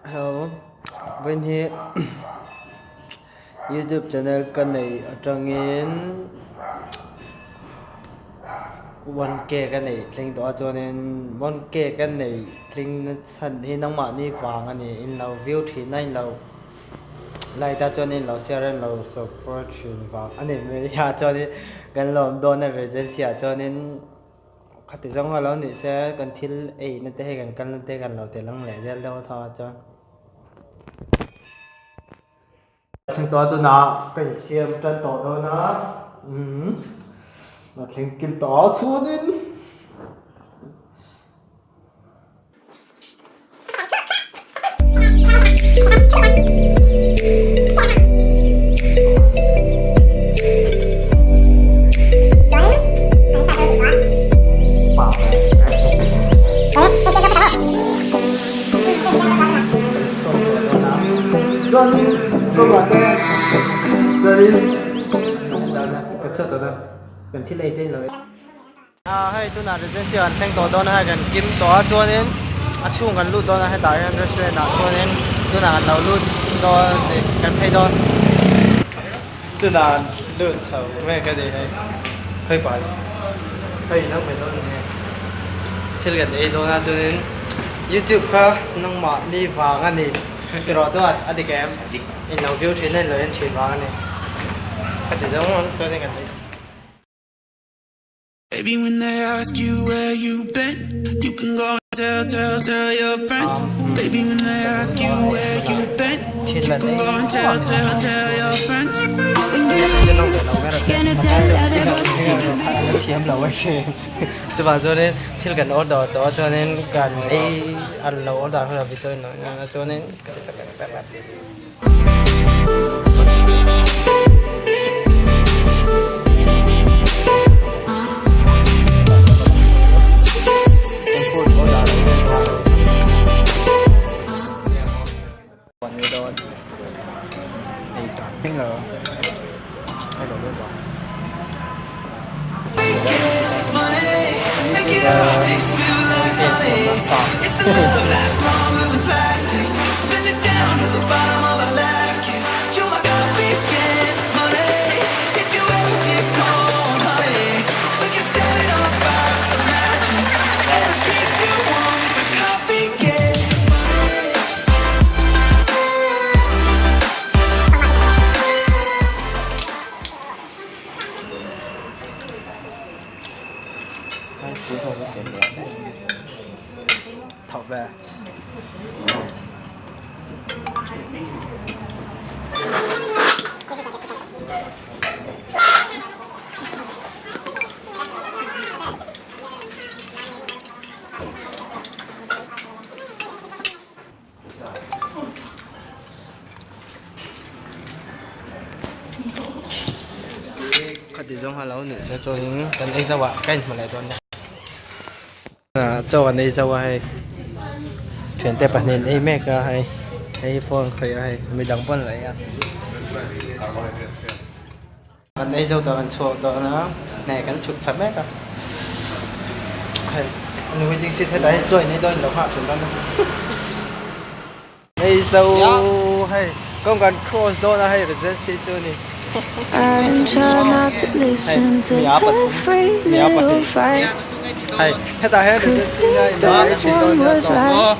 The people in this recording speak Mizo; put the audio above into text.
Hello, vawiin hi youtube channel ka neih atangin 1k ka neih tling tawh a chuanin 1k ka neih tling na chhan hi nangmahni vang a ni in lo view thin a in lo like a chuanin in lo share a in lo support thin vang a ni mai a chuanin kan lawm dawn a emergency ah chuanin. Khati zawng a lo nih se kan thil ei na te hei kan kal na te kan lo tel ang leh zel deuh tho a chuan. Thleng tawh a tunah ka insiam tan tawh dawn a umm a thleng kim tawh a chhuanin. Kan thil ei te in lo A hei tunah Regency ah an thleng tawh dawn a hei kan kim tawh a chuanin a chhung kan lut dawn a hetah hian restaurant ah chuanin tunah an lo lut dawn a ni kan phei dawn tunah an lut chho mek a ni hei khawi pah khawi in ang ve dawn a ni hei thil kan ei dawn a chuanin youtube kha nangmahni vang a ni tiraw duat a dik em in lo view thin a in lo en thin vang a ni khati zawng ang chuanin kan ei. Baby when they ask you where you been You can go and tell, tell, tell your friends Baby when they ask you where you been You can go and tell, tell, tell your friends Thiam lo a hre chuvang chuanin thil kan order tawh a chuanin kan ei an lo order hun a video in lo en a chuanin Khati zawng a lo nih se chuanin kan ei zauh ah ka inhmu leh dawn nia. Chaw an ei zauh a hei thiante pahnih an ei mek a hei hei phone khawih a hei midang pawh an la ei a kan ei zo tawh kan chhuak dawn a hne kan chhuk thla mek a hei an waiting seat hetah hian chaw in ei dawn in lo nghah thin dawn a ei zo hei kawng kan cross dawn a hei regency chu a ni hei mi a pathum mi a pahnih hei hetah hian regency nia in lo ei thin dawn nia chaw.